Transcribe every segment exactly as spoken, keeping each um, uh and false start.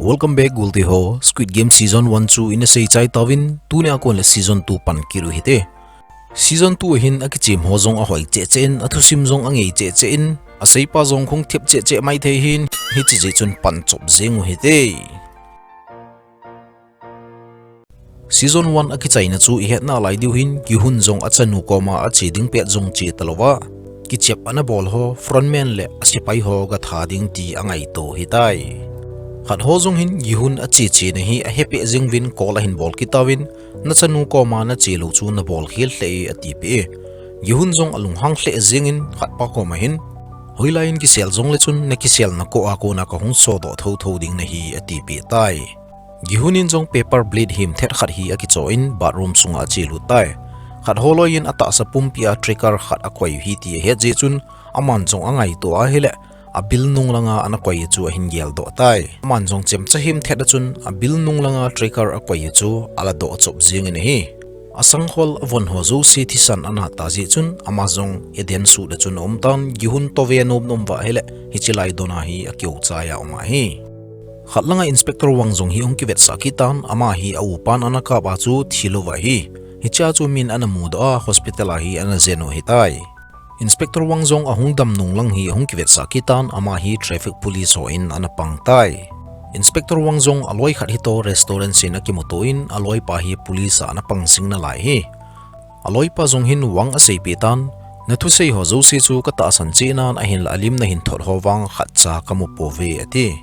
Welcome back, gulte ho. Squid Game Season one chu ina sei chai tauvin, tunia kon le Season two pan kit u hite. Season two a hin akichem ho jong ahoi cheh cheh in, athusim jong angei cheh cheh in, aseipa jong khung thep cheh cheh mai thei hin, hiche jeh chun pan chop jeng u hite. Season one akichaina chu ihet nalai diu hin, Gihun jong achanu koma ache ding pet jong che talouva, kichep ana bol ho, frontman le asepai ho gatha ding ti angaito hitai. Khat ho jong hin Gihun ache chena hi ahepeh jeng uvin call ahin bol kit tauvin, nachanu koma nache lou chu nabol khel lheh e atipeh e. Gihun jong alunghang lheh jengin khatpa koma hin, hoilai in kisel jongle chun nakiselna koh a kona kahung sodoh thotho ding nahi atipeh tai. Gihun in jong paper blade himthet khat hi akicho in bathroom sunga achelut tai. Khat holoi in atahsa pumpi a tracker khat akoi u hi ti ahet jeh chun aman jong angaito ahile, a building nung langa ana koi chu ahin geldoh tai. Aman jong chemcha himthet a chun a building nung langa tracker akoi chu aladoh chop jengin ahi. Asangkhol avon ho jouse thisan ana tah jeh chun ama jong Eden sut a chun aum tan, Gihun tove anom nom uva ahile, hiche lai dona hi akiu chai a um ahi. Khat langa Inspector Wang jong hi ahung kivetsah kit tan, ama hi a upan ana kap a chu thilou ahi. Hichea chu min ana mudoh a hospital a hi ana jen u hitai. Inspector Wang jong ahung dam nung lang hi ahung kivetsah kit tan, ama hi traffic police ho in ana pang tai. Inspector Wang jong aloi khat hitoh restaurant sen akimuto in, aloipa hi police a ana pang jing nalai hi. Aloipa jong hin Wang aseipeh tan, nathusei ho jouse chu katahsan cheh nan ahinla alim nahin thot ho vang khatcha kamu pouve ati.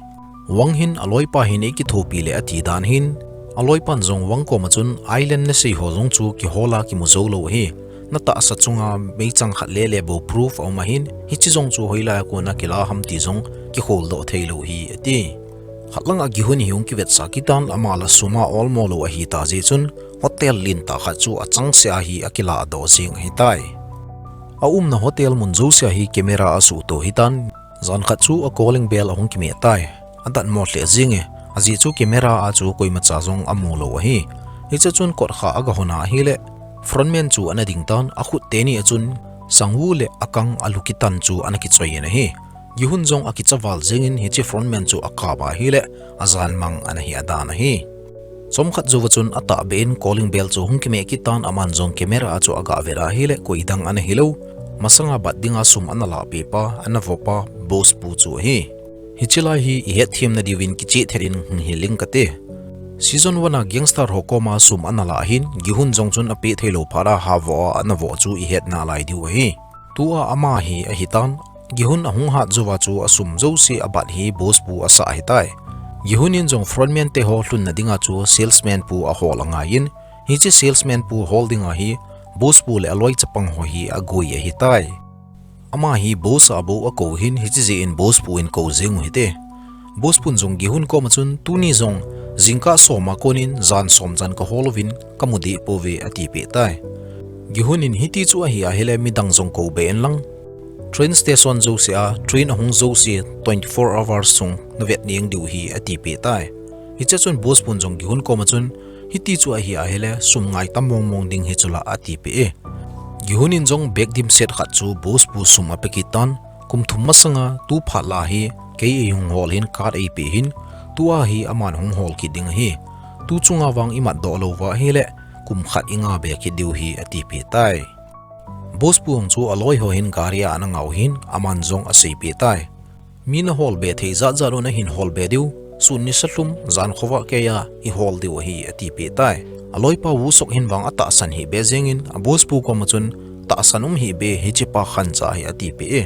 Wang hin aloipa hin eikithopi le ati dan hin, aloipan jong Wang koma chun Island nasei ho jong chu kihol a kimu jou lou ahi. Natahsa chunga meichang khat lele bou proof aum ahin, hiche jong chu hoilai a kona kila ham ti jong kikholdoh theilou hi ati. Khat langa Gihun hi ahung kivetsah kit tan, ama la sum a olmo lou ahitah jeh chun hotel lentah khat chu achangseh a hi akiladoh jeng ahitai. Aumna hotel mun jouse a hi camera asuhto hitan, jan khat chu a calling bell ahung kimeh tai. Adatmo lheh jenge, ajeh chu camera a chu koimacha jong amu lou ahi. Hiche chun kotkha agahon a ahile, frontman chu ana ding tan, akhut teni a chun sangvu le akang alu kitan chu ana kichoi in ahi. Gihun jong akicha val jengin hiche frontman chu akap a ahile, ajanmang ana hi adan ahi. Chomkhat jouva chun atahbeh in calling bell chu hung kimeh kit tan, aman jong camera a chu agavet a ahile, koidang ana hilou. Masanga bat dinga sum ana lahpeh pa, ana vopa, boss pu chu ahi. Hiche lai hi ihet themna diuvin kicheh thet in hung hil ing kate. Season one a gangster ho koma sum ana lah ahin, Gihun jong chun apeh theilou phat a havoh a ana voh chu ihet nalai diu ahi. Tua ama hi ahitan, Gihun ahung hat jouva chu asum jouse abat hi boss pu asah ahitai. Gihun in jong frontman te ho lhunna dinga chu salesman pu ahol angaiyin, hiche salesman pu hol dinga hi boss pu le aloi chapang ho hi agoi ahitai. Ama hi boss a bou akou hin, hiche jeh in boss pu in kou jeng u hite. Boss pun jong Gihun koma chun, tuni jong jingkah som a konin jan som jan kahol uvin kamu deh pouve atipeh tai. Gihun in hiti chu ahi ahile midang jong kou be in lang, train station jouse a train ahung jouse twenty four hours sung navet neng diu hi atipeh tai. Hiche chun boss pun jong Gihun koma chun, hiti chu ahi ahile sum ngai tam mong mong ding hi chula atipeh e. Gihun in jong bag dimset khat chu boss pu sum ape kit tan, kum thum masanga tu phat lah hi kei eihung hol hin card eipeh hin, tua hi aman hung hol kit ding ahi. Tu chunga vang imatdoh louva ahile, kum khat ingah be kit diu hi atipeh tai. Boss pu jong chu aloi ho hin gari a ana ngah u hin, aman jong aseipeh tai. Mi nahol be thei jat jat u nahin hol be diu, sun nisa lhum, jan khovah keiya ihol diu ahi atipeh tai. Aloipa Woo Seok hin vang atahsan hih be jengin, a boss pu koma chun, tahsan um hih be, hichepa khancha ahi atipeh e.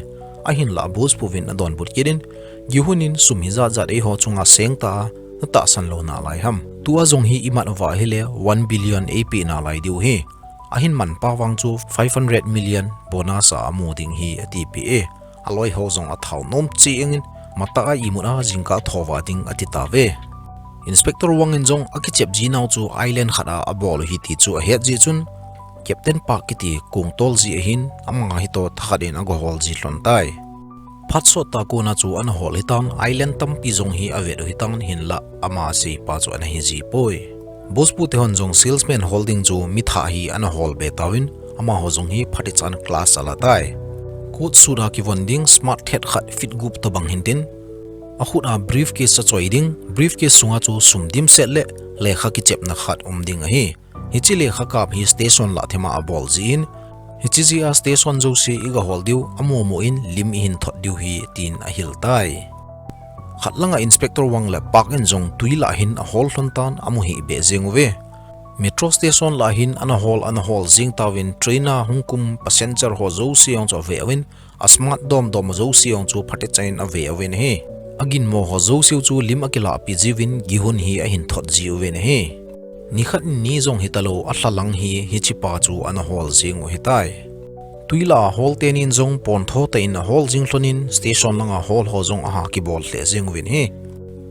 Ahinla boss pu vin adonbut kit in, Gihun in sum hijat jat eiho chunga sengtah a natahsan lou nalai ham? Tua jong hi imat uva ahile one billion eipeh nalai diu ahi. Ahin manpa vang chu five hundred million bonus a amu ding hi atipeh e. Aloi ho jong athao nom cheh jengin, matah a imut a jingkah thouva ding ati tauve. Inspector Wang in jong akichep jinau chu island khat a abol u ahi ti chu ahet jeh chun, Captain Park kiti kongtol jeh ahin, ama hitoh thakhat in agahol ji lhon tai. Phat sot tah a kona chu ana hol hitan, island tampi jong hi avet u hitan, hinla ama aseipa chu ana hiji poi. Boss pu te hon jong salesman hol ding chu mi thah hi ana hol be tauvin, amaho jong hi phatechan class ala tai. Coat suit a kivon ding smart thet khat feet gup tobang hintin, Akhut a briefcase achoi ding, briefcase sunga chu sum dimset le lekha kichepna khat um ding ahi. Hiche lekha kap hi station lah thema abol jin, hiche jeh a station jouse iga hol diu, amu mu in lim ihin thot diu ahi, tin ahil tai. Khat langa Inspector Wang le Park in jong tui lah hin ahol lhon tan amu hih beh jeng uve. Metro station lah hin ana hol, ana hol jing tauvin train a hung kum passenger ho jouse jong chu ave uvin, a smart dom dom jouse jong chu phatecha in ave uvin ahi. Aginmo ho jouse chu lim akilah pi jiuvin Gihun hi ahin thot jiuvin ahi. Nikhat ni jong hitalou, alha lang hi hichepa chu ana hol jing u ahitai. Tui lah a hol tenin jong pontho tah in ahol jing lhonin station langa hol ho jong aha kibol lheh jing uvin ahi.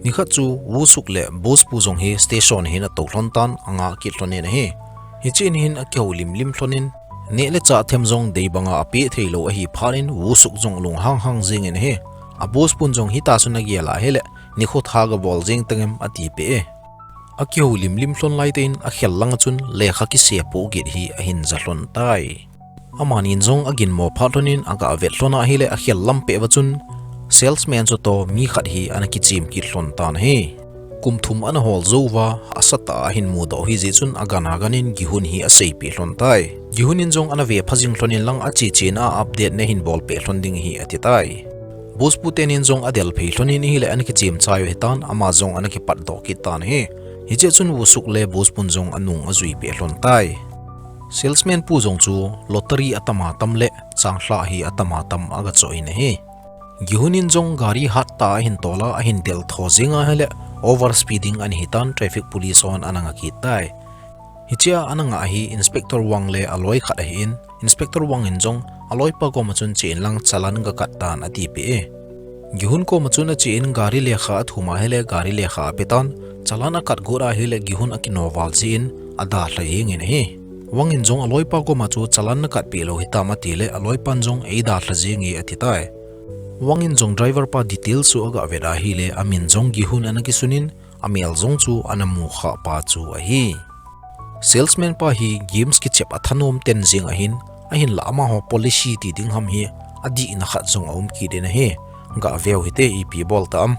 Nikhat chu Wusuk le Boss pu jong hi station hin atou lhon tan anga kit lhonin ahi. Hiche in hin akihoulim lim lhonin, neh le chah them jong dei banga apeh theilou ahi phat in Wusuk jong lunghang hang jingin ahi. A Boss pun jong hita chun agel a ahile, nikho tha gabol jing tangem atipeh e. Akihoulim lim lhon laitah in akhel langa chun lekha kise pohgit hi ahin ja lhon tai. Amanin jong aginmo phat lhonin aga vet lhon a ahile akhel lam peh uva chun salesman chutoh mi khat hi ana kichem kit lhon tan ahi. Kum thum ana hol jou uva, asatah a ahin mudoh ahi jeh chun agan agan in Gihun hi aseipeh lhon tai. Gihun in jong ana ve pha jing lhonin lang ache chen a update nahin bol peh lhon ding ahi ati tai. Boss pu tenin jong adel phei lhonin ahile ana kichem chai u ahitan, ama jong ana kipatdoh kit tan ahi. Hiche chun Wusuk le Boss pun jong anung ajui peh lhon tai. Salesman pu jong chu lottery atam atam le changlhah hi atam atam aga choh in ahi. Gihun in jong gari hat tah a ahin tol a, ahin del tho jing a ahile over speeding ana hitan traffic police hon ana nga kit tai. Hichea ana nga hi Inspector Wang le aloi khat ahin, Inspector Wang in jong aloipa koma chun che inlang challan gakat tan atipeh e. Gihun koma chun ache in gari lekha athum a ahile gari lekha apetan, challan akat got a ahile Gihun akinoval jeh in adalha jengin ahi. Wang in jong aloipa koma chu challan nakat peh lou hitam atile aloipan jong eidalha jenge ati tai. Wang in jong driver pa details chu aga vet a ahile amin jong Gihun ana kisunin, amel jong chu ana mu khah pa chu ahi. Salesman pa hi games kichep athanom ten jeng ahin, ahinla amaho policy ti ding ham hi adihna khat jong aum kit in ahi. Ga veu hite, ipi bol ta am.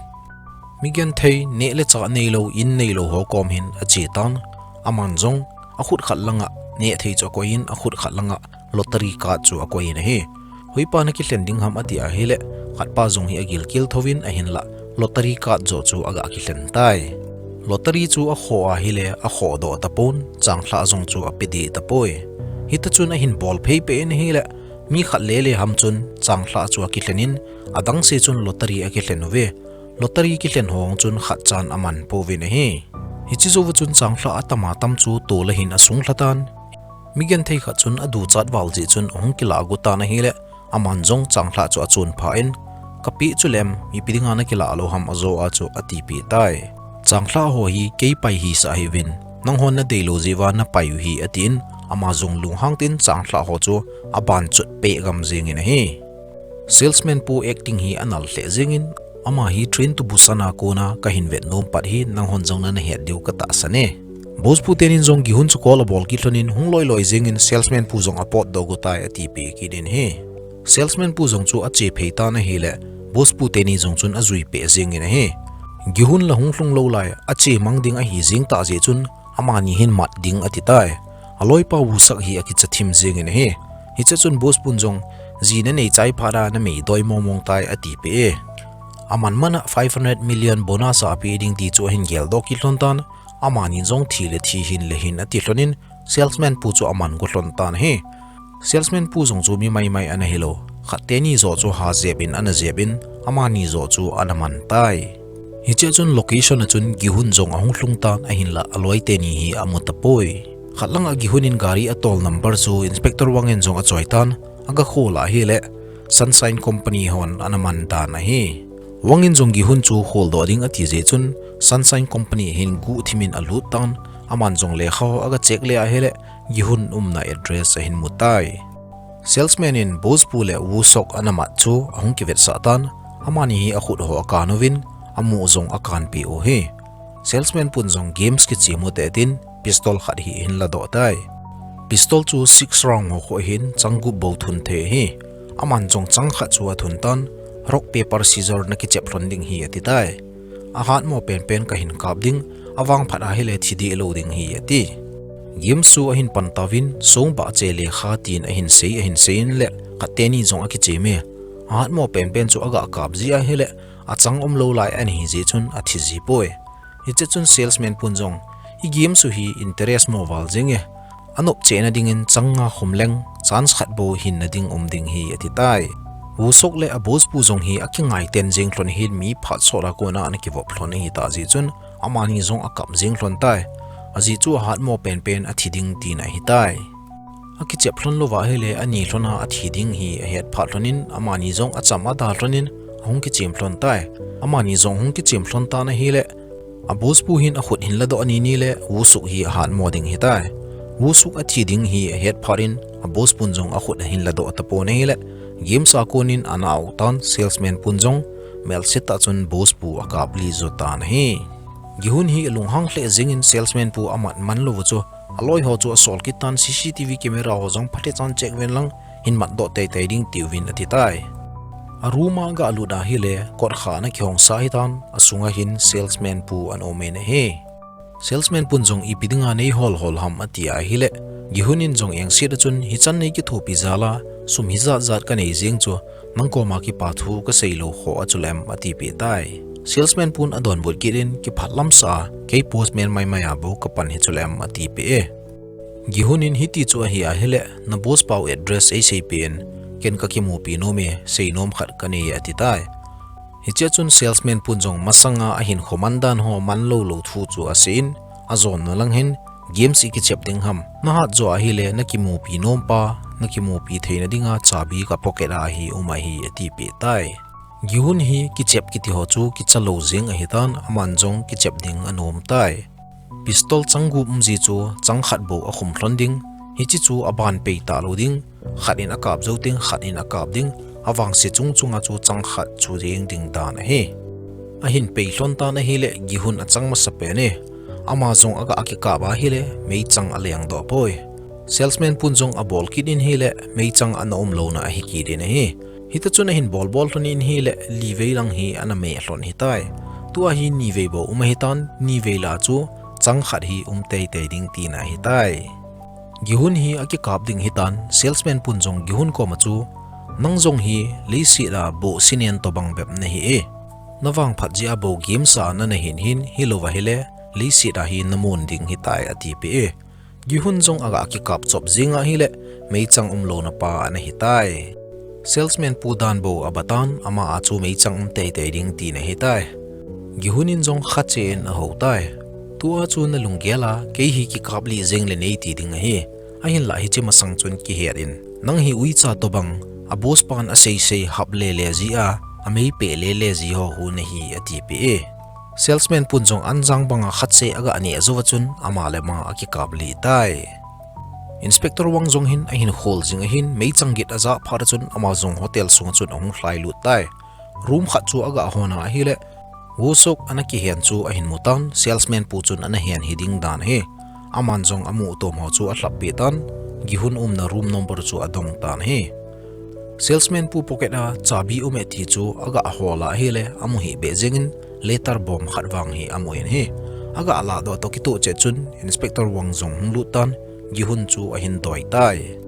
Mi genthei, neh le chah neilou, in neilou ho kom hin ache tan. Aman jong akhut khat langa neh thei chu akoi in, akhut khat langa lottery card chu akoi in ahi. Hoipa nakilhen ding ham ati a ahile, khatpa jong hi agilkel thouvin ahinla lottery card joh chu aga kilhen tai. Lottery chu akhoh a ahile akhohdoh tapon, changlhah jong chu ape deh tapoi. Hita chun ahin bol phei peh in ahile, mi khat lele ham chun changlhah chu akilhen in, adangse chun lottery akilhen uve. Lottery kilhen ho chun khatchan aman pouvin ahi. Hiche jouva chun changlhah atam atam chu tol a hin asung lha tan. Mi genthei khat chun aduchat val jeh chun ahung kilah got tan ahile, aman jong changlhah chu achun pha in, kapeh chu lem, ipi dinga nakilah lou ham ajo a chu atipeh tai. Changlhah ho hi kei pai hisah hih uvin, nanghon nadei lou jeh uva napai u ahi atin, ama jong lunghang tin changlhah ho chu aban chut peh gam jengin ahi. Salesman pu acting hi anal lheh jengin, ama hi Train to Busan a kona kahin vet nom pat hi nanghon jong nana het diu katahsan e. Boss pu tenin jong Gihun chu call abol kit lhonin hung loi loi jengin salesman pu jong apotdoh got tai atipeh kit in ahi. Salesman pu jong chu ache phei tan ahile, boss pu teni jong chun ajui peh jengin ahi. Gihun la hung lhung lou lai, ache mang ding ahi jeng tah jeh chun, amani hin mat ding ati tai. Aloipa Wusuk hi akicha thim jengin ahi. Hiche chun boss pun jong, ji nanei chai phat a namei doi mong mong tai atipeh e. Aman mana five hundred million bonus apeh ding ti chu ahin geldoh kit lhon tan, amani jong thi le thi hin le hin ati lhonin, salesman pu chu aman got lhon tan ahi. Salesman pu jong chu mi maimai ana hilou, khat teni joh chu ha jep in ana jep in, amani joh chu ana man tai. Hiche chun location a chun Gihun jong ahung lhung tan ahinla aloi teni hi amu tapoi. Khat langa Gihun in gari atol number chu Inspector Wang in jong achoi tan, aga khol a ahile Sunshine Company hon ana man dan ahi. Wang in jong Gihun chu kholdoh ding ati jeh chun Sunshine Company hin guhthim in alut tan, aman jong lekha ho aga check le ahile Gihun umna address ahin mu tai. Salesman in boss pu le Wusuk ana mat chu ahung kivetsah tan, amani hi akhut ho akan uvin, amu jong akan peh u ahi. Salesman pun jong games kichem u ahi tin, pistol khat hi ahin ladoh tai. Pistol chu six round ho khu ahin, chang gup bou thun thei ahi. Aman jong chang khat chu athun tan, rock paper scissor na kichep lhon ding hi ati tai. Ahatmo penpen kahin kap ding, avangphat ahile thi deh lou ding hi ati. Games chu ahin pan tauvin, song bah che le kha tin ahin sei, ahin sei in le, khat teni jong akichem e. Ahatmo penpen chu aga kap ji ahile, achang umlou lai ana hi ji chun athi ji poi. Hiche chun salesman pun jong, i game chu hi interest mo val jeng e. Anop chehna dingin chang nga khum leng, chance khat bou hinna ding um ding hi ati tai. Wusuk le a boss pu jong hi akingai ten jeng lhon hin mi phat sot a kona ana kivop lhon ahi ta ji chun, amani jong akap jeng lhon tai. Ajeh chu ahatmo penpen athi ding tina ahi tai. Akichep lhon louva ahile, ani lhona athi ding hi ahet phat lhonin, amani jong acham ada lhonin, ahung kichem lhon tai. Amani jong hung kichem lhon tan ahile, a boss pu hin akhut hin ladoh ani ni le, Wusuk hi ahatmo ding hi tai. Wusuk athi ding hi ahet phat in, a boss pun jong akhut ahin ladoh tapon ahile, games a konin ana out tan salesman pun jong, melsetah chun boss pu akap li jo tan ahi. Gihun hi alunghang lheh jengin salesman pu amat man lou chu, aloi ho chu asol kit tan C C T V camera ho jong phatechan check ven lang hin matdoh teitei ding tiuvin ati tai. A room a aga lut ahile, kot khat ana kihong sa hitan, asunga hin salesman pu ana um in ahi. Salesman pun jong ipi dinga nei hol hol ham ati ahile, Gihun in jong engset a chun hichan nei kithopi jal a, sum hijat jat kanei jeng chu, nang koma kipathu kasei lou kho a chulem ati peh tai. Salesman pun adonbut kit in kiphat lamsah a, kei postman maimai a bou kapan hi chulem ati peh e. Gihun in hiti chu ahi ahile, na boss pau address eisei peh in, ken kakimupi nom e, seinom khat kanei ati tai. Hichea chun salesman pun jong masanga ahin khoman dan ho man lou lou thu chu asei in, ajonna lang hin, games ikichep ding ham. Nahat jo ahile, nakimupi nompa, nakimupi theina dinga chabi ka pocket a hi um ahi ati peh tai. Gihun hi kichep kiti ho chu kicha lou jeng ahitan, aman jong kichep ding anom tai. Pistol chang gup um ji chu chang khat bou akhum lhon ding, hiche chu aban pei talou ding, khat in akap jou ding, khat in akap ding, avangse chung chunga chu chang khat chu jeng ding dan ahi. Ahin pei lhon tan ahile, Gihun achang masapen e. Ama jong aga kikap ahile, meichang aleng doh poi. Salesman pun jong abol kit in hile, meichang ana um louna ahi kit in ahi. Hita chun ahin bolbol lhon in hile, livei lang hi ana meh lhon hitai. Tua hi nivei bou um ahitan, nivei la chu chang khat hi um teitei ding tina ahitai. Gihun hi akikap ding hitan, salesman pun jong Gihun koma chu, nang jong hi leiset a bohsinen tobang bep nahi e. Navangphat jeh a bou games a nana hin hin, hilou ahile, leiset a hi namun ding hitai atipeh e. Gihun jong aga kikap chop jeng ahile, meichang umlouna pa ana hitai. Salesman pu dan bou abatan, ama a chu meichang um teitei ding tina ahitai. Gihun in jong khache in ahou tai. Tua chu nalunggel a, kei hi kikap lih jeng le neiti ding ahi. Ahinlah hiche masang chun kihet in, nang hi uicha tobang, a boss pan aseisei hap lele jeh a, amei peh lele ji ho hu nahi atipeh e. Salesman pun jong anjang banga khache aga neh jouva chun ama le ama akikap lih tai. Inspector Wang jong hin ahin khol jing ahin, meichang git ajah phat a chun ama jong hotel sunga chun ahung lhailut tai. Room khat chu aga hon ahile, Wusuk ana kihen chu ahin mutan, salesman pu chun ana hen hiding dan ahi. Aman jong amutom ho chu alhappeh tan, Gihun umna room number chu adong tan ahi. Salesman pu pocket a chabi um e ti chu aga hol ahile, amu hih beh jengin letter bom khat vang hi amu in ahi. Aga ladoh toh kitoh chet chun Inspector Wang jong hung lut tan, Gihun chu ahin doi tai.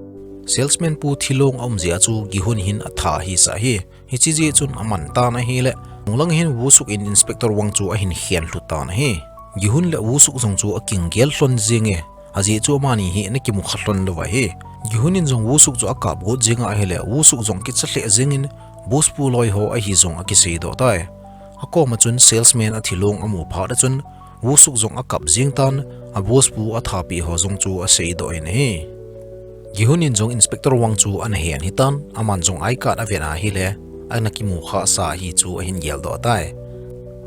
Salesman pu thilong aum jeh a chu Gihun hin atha ahisah ahi. Hiche jeh chun aman tan ahile, nunglang hin Wusuk in Inspector Wang chu ahin khen lhu tan ahi. Gihun le Wusuk jong chu akinggel lhon jeng e, ajeh chu amani hi ana kimukha lhon louva ahi. Gihun in jong Wusuk chu akap got jeng ahile, Wusuk jong kicha lheh jengin, boss pu loi ho ahi jong akiseidoh tai. Akoma chun salesman athilong amu phat a chun, Wusuk jong akap jeng tan, a boss pu athapeh ho jong chu aseidoh in ahi. Gihun in jong Inspector Wang chu ana hen hitan, aman jong I card avet ahile, ana kimu khasa ahi chu ahin geldoh tai.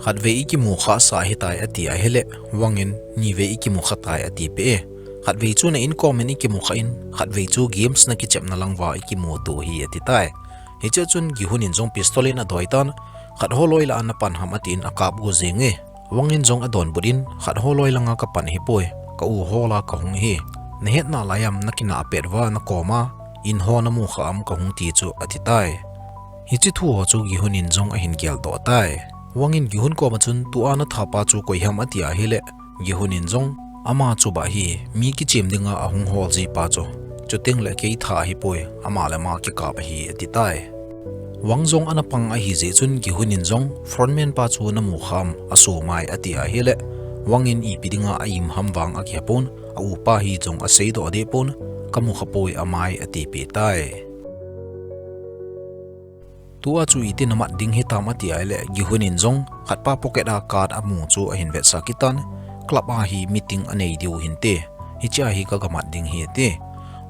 Khatvei ikimu khasa ahitai ati ahile, Wang in nivei ikimu kha tai atipeh e. Khatvei chu na inkom in ikimu kha in, khatvei chu games na kichepna lang uva ikimuto hi ati tai. Hichea chun Gihun in jong pistol in adoi tan, khat holoi lah a napan ham atin akap go jeng e. Wang in jong adonbut in, khat holoi langa kapan ahipoi, ka u hola kahung ahi. Nahet nalai am, nakinah pet uva nakoma in ho namu kha am kahung ti chu ati tai. Hiche thu ho chu Gihun in jong ahin geldoh tai. Wang in Gihun koma chun tua natha pa chu koi ham ati ahile, Gihun in jong ama chu ba hi mi kichem dinga ahung hol ji pa chu, chuteng le kei tha ahipoi, ama le ama kikap ahi ati tai. Wang jong ana pang ahi jeh chun Gihun in jong frontman pa chu namu kham, asomai ati ahile, Wang in ipi dinga a-im ham vang akihepon, a-upa hi jong aseidoh dehpon, kamu khapoi amai atipeh tai. Tua chu iti namat ding hitam ati ahile, Gihun in jong khatpa pocket a card amu chu ahin vetsah kit tan, club a hi meeting anei diu hinte, hichea hi kagamat ding hi ati.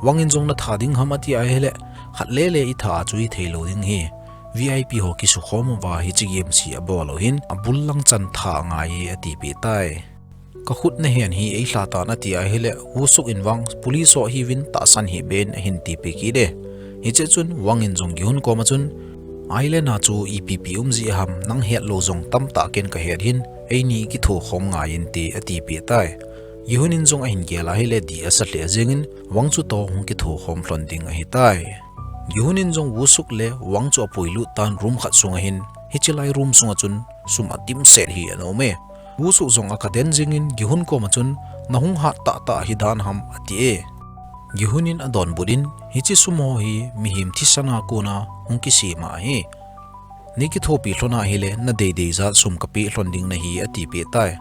Wang in jong natha ding ham ati ahile, khat lele itha a chu hithei lou ding hi. VIP ho kisukhom uva hiche game hi abol u hin, abul lang chan tha angai hi atipeh tai. Kakhut nahen hi eilha tan ati ahile, Wusuk in vang police ho hiuvin tahsan hih ben ahin tipeh kit e. Hiche chun Wang in jong Gihun koma chun, Island a chu ipi ipi um jeh ham nang hetlou jong tamtah ken kahet hin, eini ikithokhom ngai inte atipeh tai. Gihun in jong ahin gel ahile dih asa lheh jeng in, Wang chu toh hung kithokhom lhon ding ahitai. Gihun in jong Wusuk le Wang chu apuilut tan room khat sunga hin, hiche lai room sunga chun sum adimset hi ana um e. Wusuk jong aga den jeng in Gihun koma chun, nahung hat tahtah hidan ham ati e. Gihun in adonbut in, hiche sum ho hi mihem thisan a kona hung kisem ahi. Neikithopi lhon ahile, nadeidei jat sum kapeh lhon ding nahi atipeh tai.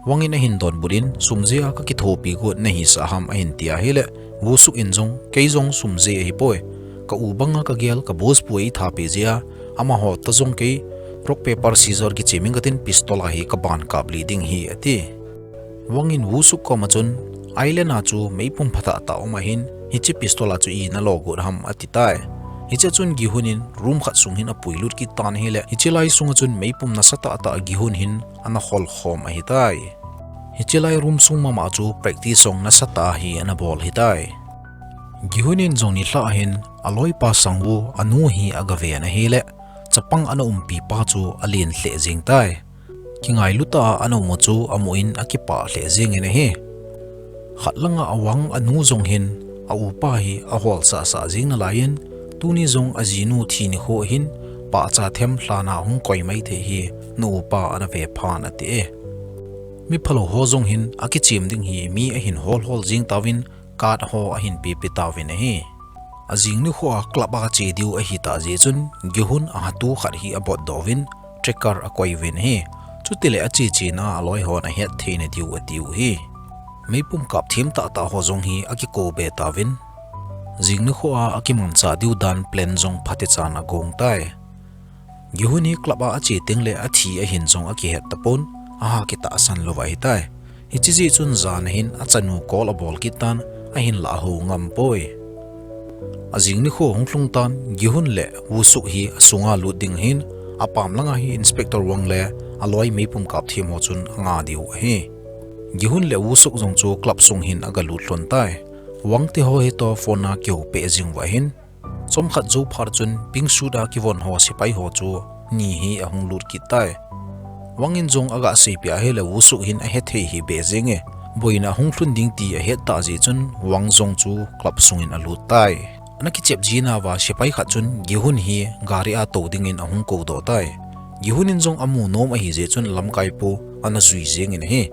Wang in ahin donbut in, sum jeh a kakithopi got nahisah ham ahin ti ahile, Wusuk in jong, kei jong sum jeh ahipoi, ka-u banga kagel ka boss pu eithapeh jeh a, amaho toh jong kei rock paper scissor kichem inge katin pistol a hi kaban kaplih ding hi ati. Wang in Wusuk koma chun, Island a chu meipum phatah tah um ahin, hiche pistol a chu ina lo got ham ati tai. Hiche chun Gihun in room khat sung hin apuilut kit tan ahile, hiche lai sunga chun meipum nasatah tah Gihun hin ana holkhom ahitai. Hiche lai room sung mama chu practice jong nasatah hi ana bol ahitai. Gihun in jong nilhah hin aloipa Sangwoo anu hi agaven ahile, chapang ana umpi pa chu alen lheh jeng tai. Kingailu tah a ana um u chu amu in akipah lheh jeng in ahi. Khat langa Wang anu jong hin a-upa hi aholsahsah jeng nalai in, tuni jong ajinu thi nikho hin pahcha them lhan a hung koi mai thei hi, na-upa ana ve phan ati e. Miphalou ho jong hin akichem ding hi mi ahin holhol jeng tauvin, card ho ahin pepe tauvin ahi. Ajing nikho a club a che diu ahitah jeh chun, Gihun ahatu khat hi abotdoh uvin, tracker akoi uvin ahi. Chutile ache chena aloi hon ahet theina diu atiu ahi. Meipum kap them tahtah ho jong hi akikou be tauvin, jing nikho a akimanchah diu dan plan jong phatechan agong tai. Gihun hi club a ache tengle athi ahin jong akihet tapon, aha kitahsan louva ahitai. Hiche jeh chun jan ahin achanu call abol kit tan, ahin lah hou ngam poi. Ajing nikho hung lhung tan, Gihun le Wusuk hi asunga lut ding ahin, apam langa hi Inspector Wang le aloi meipum kap them ho chun anga diu ahi. Gihun le Wusuk jong chu club sung hin agalut lhon tai. Wang te ho hitoh phone a kihou peh jing uva ahin, chomkhat jou phat chun pink suit a kivon ho sepai ho chu ni hi ahung lut kit tai. Wang in jong aga seipeh ahile Wusuk hin ahethei hih beh jenge, boina ahung lhun ding ti ahet tah jeh chun Wang jong chu club sungin alut tai. Ana kichep jinauva sepai khat chun Gihun hi gari a tou dingin ahung koudoh tai. Gihun in jong amu nom ahi jeh chun lamkai po ana jui jengin ahi.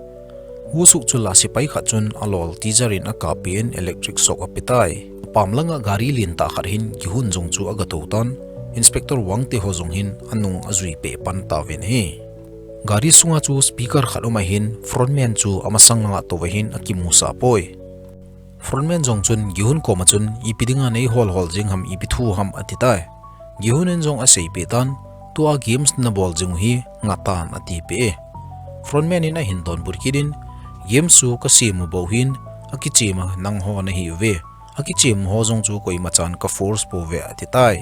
Wusuk chu la sepai khat chun alol teaser in akap in electric shock ape tai. Apam langa gari lentah khat hin Gihun jong chu agatou tan, Inspector Wang te ho jong hin anung ajui peh pan tauvin ahi. Gari sunga chu speaker khat um ahin, frontman chu amasang langa tou ahin akimusah poi. Frontman jong chun Gihun koma chun, ipi dinga neihol hol jing ham, ipi thu ham ati tai. Gihun in jong aseipeh tan, tua games nabol jing u hi ngah tan atipeh e. Frontman in ahin donbut kit in, games chu kasem u bou hin, akichem a nangho nahiuve. Akichem ho jong chu koimachan ka force pouve ati tai.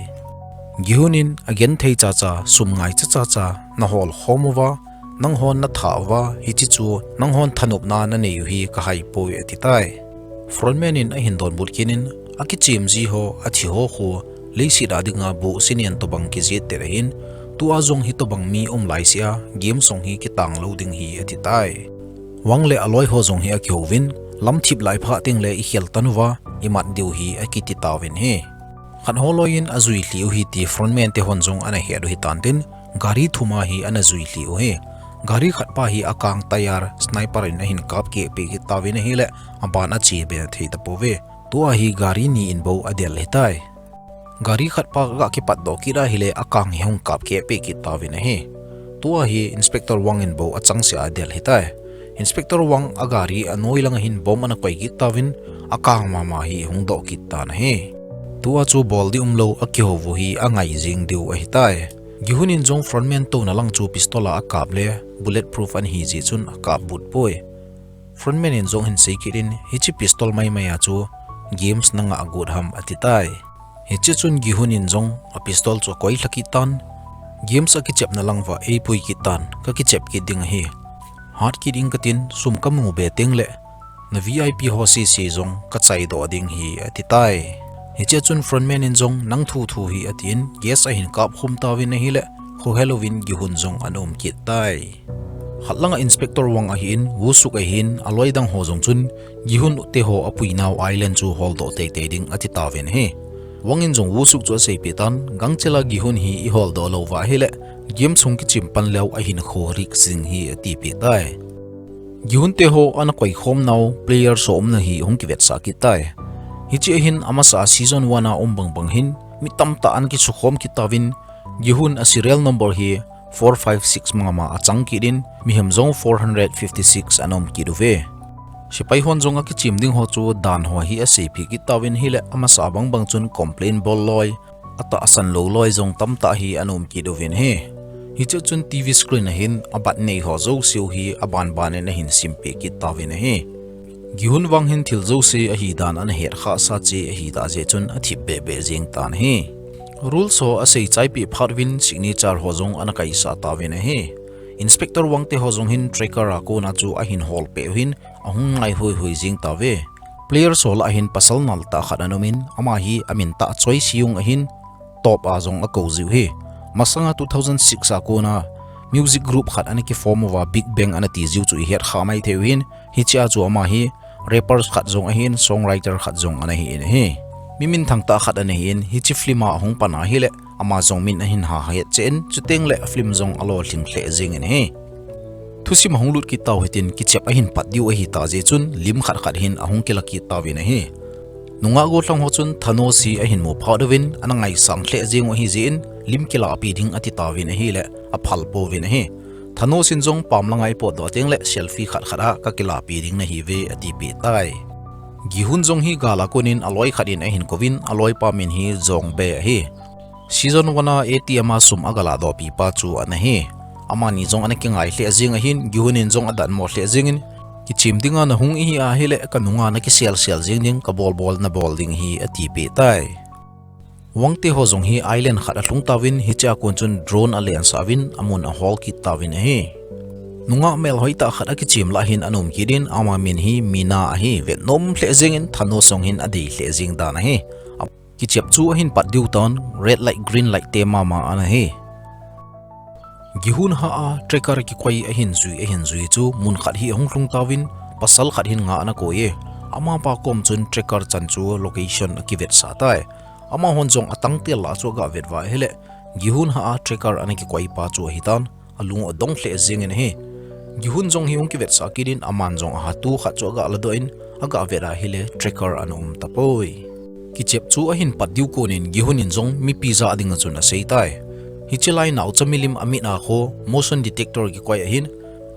Gihun in agenthei chacha, sum ngaicha chacha, nahol khom uva, nanghon natha uva, hiche chu nanghon thanopna nanei u hi kahai poi ati tai. Frontman in ahin donbut kit in, akichem ji ho, athi ho khu, leiset a dinga buh sinen tobang kijih tet ahin, tua jong hitobang mi um laisea, game jong hi kitang lou ding hi ati tai. Wang le aloi ho jong hi akihouvin, lamthip lai phat tengle ikhel tan uva, imat diu hi akiti tauvin ahi. Khat ho loi in ajui lhih u hi ti frontman te hon jong ana het u hitan tin, gari thum a hi ana jui lhih u hi. Gari khat pa hi akang tyre sniper in ahin kap keh peh kit tauvin ahile, aban ache be thei tapouve. Tua hi gari ni in bou adel hitai. Gari khat pa aga kipatdoh kit ahile akang hi hung kap keh peh kit tauvin ahi. Tua hi Inspector Wang in bou achangseh a adel hitai. Inspector Wang agari anoi langa hin bomb ana koi kit tauvin, akang mama hi hung doh kit tan ahi. Tua chu bol ding umlou akihou u hi angai jing diu ahitai. Gi-hun in jong frontman touna lang chu pistol a akap le bulletproof ana hi jeh chun akap but poi. Frontman in jong ahin sei kit in, hiche pistol maimai a chu Gims nangah got ham ati tai. Hiche chun Gi-hun in jong a pistol chu akoi lha kit tan, Gims akichepna lang uva eipui kit tan, kakichep kit ding ahi. Hat kit ing katin, sum kamu be teng le na V I P ho sese jong kachaidoh ding hi ati tai. Hiche chun frontman in jong nang thu thu hi atin, gas ahin kap khum tauvin ahile, khohelou vin Gi-hun jong ana um kit tai. Khat langa Inspector Wang ahin, Woo-suk ahin, aloi dang ho jong chun, Gi-hun te ho apui nau island chu holdoh teitei ding ati tauvin ahi. Wang in jong Woo-suk chu aseipeh tan, gangchel a Gi-hun hi iholdoh lou uva ahile, Gims hung kichim pan leu ahinkho rik jing hi atipeh tai. Gi-hun te ho ana koi khom nau players ho umna hi hung kivetsah kit tai. Hiche ahin amasa a season one a um bang bang hin, mi tamtah ana kisukhom kit tauvin, Gi-hun a serial number hi four five six mama achang kit in, mihem jong four hundred fifty six ana um kit uve. Sepai hon jong akichim ding ho chu dan ho hi aseipeh kit tauvin ahile, amasa bang bang chun complain bol loi, atahsan lou loi jong tamtah hi ana um kit uvin ahi. Hiche chun T V screen ahin abat nei ho jouse u hi aban ban in ahin simpeh kit tauvin ahi. Gi-hun vang hin thil jouse ahi dan ana het khah sa che ahi tah jeh chun athip beh beh jeng tan ahi. Rules ho asei chai peh phat uvin signature ho jong ana kaisah tauvin ahi. Inspector Wang te ho jong hin tracker a kona chu ahin hol peh u hin ahung ngai hoi hoi jeng tauve. Players ho lah a hin pasal nal tah khat ana um in, ama hi amin tah Choi Seung ahin, top a jong akou jiu hi. Masanga two thousand six a kona music group khat ana kiform uva Big Bang ana ti jiu chu ihet kha mai thei u hin, hiche a chu ama hi rappers khat jong ahin, songwriter khat jong ana hi in ahi. Mi minthang tah khat ana hi in, hiche film a ahung pan ahile, ama jong min ahin ha het cheh in, chuteng le film jong alolhing lheh jeng in ahi. Thusim ahung lut kit tau hitin, kichep ahin pat diu ahi tah jeh chun lim khat khat hin ahung kila kit tauvin ahi. Nungah gollhang ho chun Thanos hi ahin mu phat uvin, ana ngaisang lheh jeng u ahi jeh in, lim kilapi ding ati tauvin ahile, aphal pouvin ahi. Thanos in jong pam langa ipotdoh teng le selfie khat khat a kakilapi ding nahiuve atipeh tai. Gi-hun jong hi gal a kon in aloi khat in ahin kouvin, aloipa min hi Jong Bae ahi. Season one a A T M a sum aga lahdoh pipa chu ana hi. Amani jong ana kingai lheh jeng ahin, Gi-hun in jong adatmo lheh jeng in, kichim dinga nahung ihi ahile, kanunga nakisel sel jeng ding, kabol bol nabol ding ahi atipeh tai. Wang te ho jong hi island khat alhung tauvin, hiche a kon chun drone alensah uvin, amun ahol kit tauvin ahi. Nungah melhoi tah khat akichem lah hin ana um kit in, ama min hi Mina ahi, vetnom lheh jeng in, Thanos jong hin adei lheh jeng dan ahi. Kichep chu ahin pat diu tan, red light, green light te mama ana hi. Gi-hun hah a tracker kikoi ahin jui, ahin jui chu mun khat hi ahung lhung tauvin, pasal khat hin nga ana koi e. Amapa kom chun tracker chan chu location akivetsah tai. Amahon jong atang tel lah chu aga vet uva ahile, Gi-hun hah a tracker ana kikoi pa chu ahitan, alung adong lheh jeng in ahi. Gi-hun jong hi hung kivetsah kit in, aman jong ahatu khat chu aga ladoh in, aga vet ahile tracker ana um tapoi. Kichep chu ahin pat diu kon in Gi-hun in jong mipi jah dinga chun asei tai. Hiche lai naocha milim amit a kho motion detector kikoi ahin,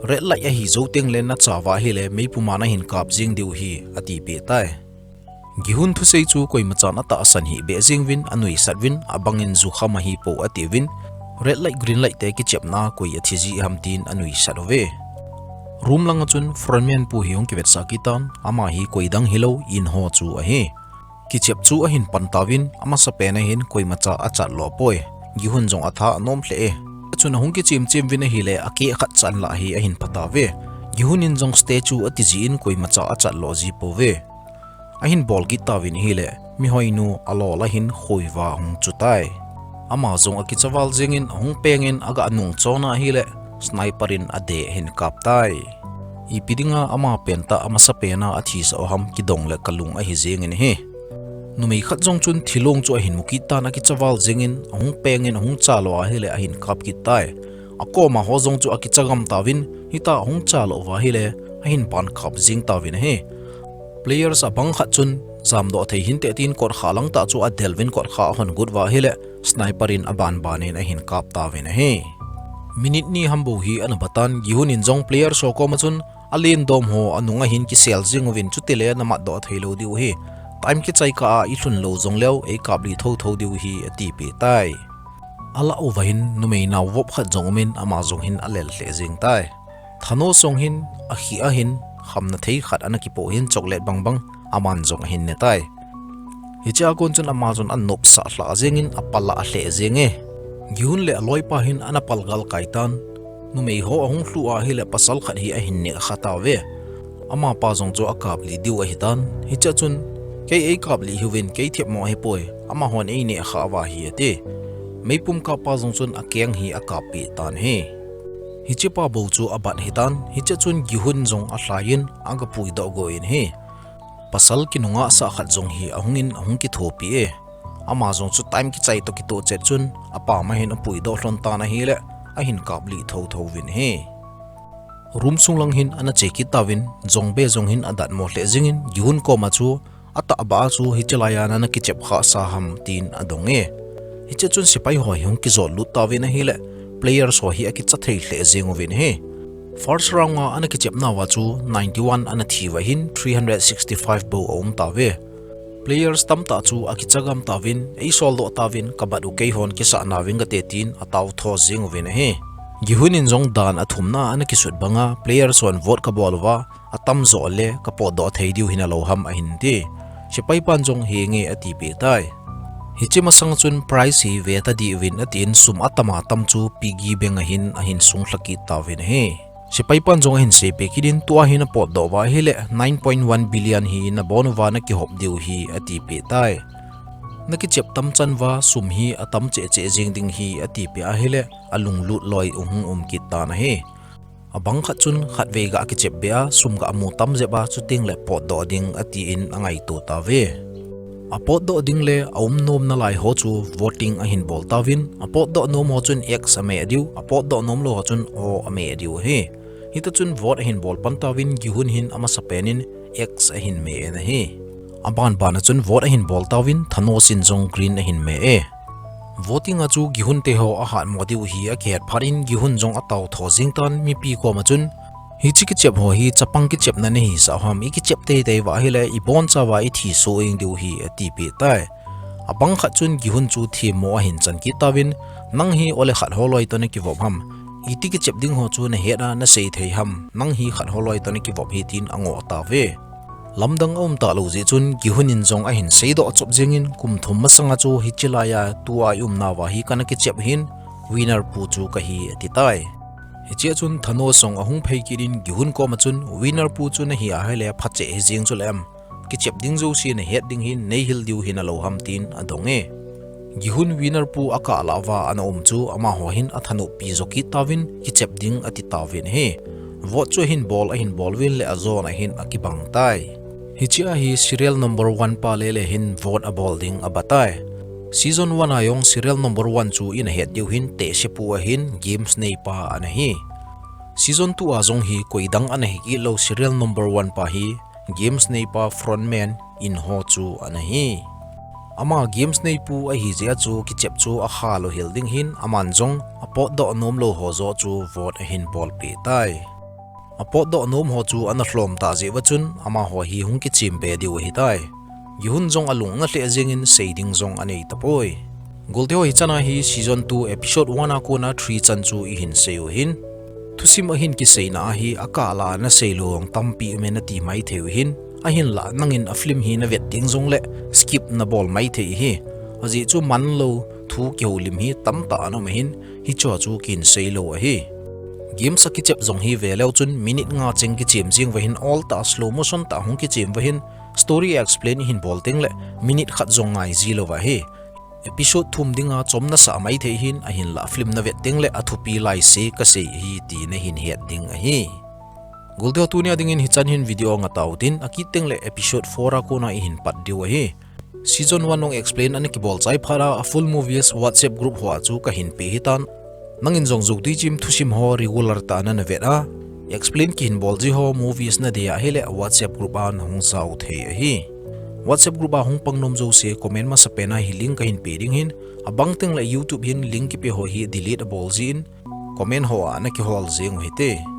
red light ahi jou teng le nacha uva ahile meipum a nahin kap jeng diu ahi atipeh tai. Gi-hun thusei chu koimachan atahsan hih beh jeng uvin, anuisat uvin, abang in jukham ahipoi ati uvin, red light, green light te kichepna a koi athi ji ham tin anuisat uve. Room langa chun frontman pu hi hung kivetsah kit tan, ama hi koidang hilou, In-ho chu ahi. Kichep chu ahin pan tauvin, amasapen a hin koimacha achat lou poi. Gi-hun jong atha anom lheh e. Chun ahung kichem chem uvin ahile, akeh khat chan lah hi ahin pha tauve. Gi-hun in jong statue ati jeh in koimacha achat lou ji pouve. Ahin bol kit tauvin ahile, mihoinu alol a hin khoiva ahung chu tai. Ama jong akicha val jeng in ahung peng in aga nung chon ahile, sniper in adeh ahin kap tai. Ipi dinga ama pentah amasapen a athisah u ham kidong le kalung ahi jeng in ahi. Numei khat jong chun thilong chu ahin mu kit tan akicha val jingin, ahung pengin ahung cha lou ahile ahin kap kit tai. Akoma ho jong chu akicha gam tauvin, hita ahung cha lou uva ahile, ahin pan kap jing tauvin ahi. Players abang khat chun, jamdoh thei hinte tin kotkha lang tah chu adel uvin kotkha ahon got uva ahile, sniper in aban ban in ahin kap tauvin ahi. Minute ni ham bou hi ana batan, Gihun in jong players ho koma chun, alen dom ho anung ahin kisel jing uvin chutile namat doh thei lou diu ahi. Time kichai kah a ilhun lou jong leu, eikap lih thotho diu ahi, atipeh tai. Alah uva hin, numei nao vop khat jong umin, ama jong hin alel lheh jing tai. Thanos jong hin, akhih ahin, khamna thei khat ana kipoh hin chocolate bangbang, aman jong ahin ne tai. Hichea kon chun ama chun anopsah lhah jingin apal a alheh jinge. Gihun le aloipa hin ana palgal kai tan. Numei ho ahung lhu ahile pasal khat hi ahin neh kha tauve. Amapa jong chu akap lih diu ahitan. Hichea chun, kei eikap lih hiuvin kei themmo ahipoi. Amahon eineh kha uva ahi ati. Meipum kappa jong chun akeng hi akap peh tan ahi. Hichepa bou chu abat ahitan. Hichea chun Gihun jong alhaiyin aga puidoh go in ahi. Pasal kinunga sah khat jong hi ahungin ahung kithopi e. Ama jong chu time kichai toh kitoh chet chun, apam ahin apuidoh lhon tan ahile, ahin kap lih thotho uvin ahi. Room sung lang hin ana che kit tauvin, Jong Bae jong hin adatmo lheh jingin, Gihun koma chu, atahbeh a chu hiche laiya nana kichep khah sa ham tin adong e. Hiche chun sepai ho hi hung kijot lut tauvin ahile, players ho hi akicha thei lheh jing uvin ahi. First round a ana kichep nauva chu ninety-one ana thi uva hin three hundred sixty-five bou aum tauve. Players tamtah chu akicha gam tauvin, eisol doh tauvin, kabat u keihon kisah nauving kate tin atao tho jing uvin ahi. Gihun in jong dan athumna ana kisut banga players hon vote kabol uva, atamjo le kapotdoh thei diu hinalou ham ahin ti. Sepai pan jong henge atipeh tai. Hiche masang chun prize hi ve tadih uvin atin sum atama tam chu piggy bank a hin ahin sunglha kit tauvin ahi. Sepai pan jong ahin seipeh kit in tua hi napotdoh uva ahile nine point one billion hi nabon uva nakihop diu ahi atipeh tai. Nakichep tamchan uva sum hi atam cheh cheh jing ding ahi atipeh ahile alunglut loi u hung um kit tan ahi. Abang khat chun khatvei ga kichep beh a sum ga mu tam jep a chuteng le potdoh ding atin angaito tauve. Apotdoh ding le aum nom nalai ho chu voting ahin bol tauvin, apotdoh nom ho chun X ameh diu, apotdoh nom lou ho chun O ameh diu ahi. Hita chun vote ahin bol pan tauvin Gihun hin amasapen in X ahin meh in ahi. Aban ban a chun vote ahin bol tauvin Thanos in jong green ahin meh e. Voting a chu Gihun te ho ahatmo diu ahi akihet phat in Gihun jong atao tho jing tan mipi koma chun, hiche kichep ho hi chapang kichepna nahisah u ham, ikichep teitei uva ahile ibonchauva ithi soh ing diu ahi atipeh tai. Abang khat chun Gihun chu themmo ahin chan kit tauvin, nang hi ole khat holoi toh nakivop ham, iti kichep ding ho chu nahet a nasei thei ham, nang hi khat holoi toh nakivop ahi tin angoh tauve. Lamdang aum talou jeh chun Gihun in jong ahin seidoh chop jingin kum thum masanga chu hiche laiya tua ium nauva hi kana kichep ahin winner pu chu kahi ati tai. Hichea chun Thanos jong ahung phei kit in Gihun koma chun winner pu chu nahi ahile phacheh hijeng chule em, kichep ding jouse nahet ding hin neihil diu hinalou ham tin adong e. Gihun winner pu akah lah uva ana um chu amaho hin athanoppi jo kit tauvin kichep ding ati tauvin ahi. Vote chu ahin bol ahin bol uvin le ajon a hin akibang tai. Hichea hi serial number one pa lele hin vote abol ding abatai. Season one a jong serial number one chu inahet diu hin tehsepu ahin games neipa anahi. Season two a jong hi koidang anahi kitlou serial number one pa hi games neipa frontman Inho chu anahi. Ama games neipu ahijeh a chu kichep chu akha louhel ding hin aman jong apotdoh nomlou ho joh chu vote ahin bolpeh tai. Apotdoh nom ho chu ana lhom tah jeh uva chun amaho hi hung kichembe diu ahitai. Gihun jong alung ana lheh jengin sei ding jong anei tapoi. Golteho, hichana hi season two episode one a kona three chan chu ihin sei u hin. Thusim ahin kiseina ahi, akah lah a naseilou jong tampi umin nati maithei u hin. Ahinlah nangin a film hi navet ding jongle skip nabol maithei hi. Ajeh chu manlou thu kihoulim hi tamtah ana um ahin, hicheho chu kihin seilou ahi. Games a kichep jong hi veleu chun minute nga cheng kichem jeng uva hin, oltah slow motion tah hung kichem uva hin, story explain ihin bol tengle minute khat jong ngai jilouva ahi. Episode thum dinga chomna sah maithei hin, ahinlah film navet tengle athupi lai se kasei ahi ti nahin het ding ahi. Golteho, tunia dingin hichan hin video ngatah utin, akit tengle episode four a kona ihin pat diu ahi. Season one nung explain ana kibol chai phat a, a full movies WhatsApp group hoa chu kahin pe hitan. Nangin jong Jogdichim thusim ho regular tah a nana vet a, explain kihin bol ji ho movies nadei ahile WhatsApp group a nahung jao thei ahi. WhatsApp group a hung pang nom jouse comment masapen a hi link kahin pe ding ahin, abang tengle YouTube hin link kipe ho hi delete abol jin, comment hoa nakihol jeng u hite.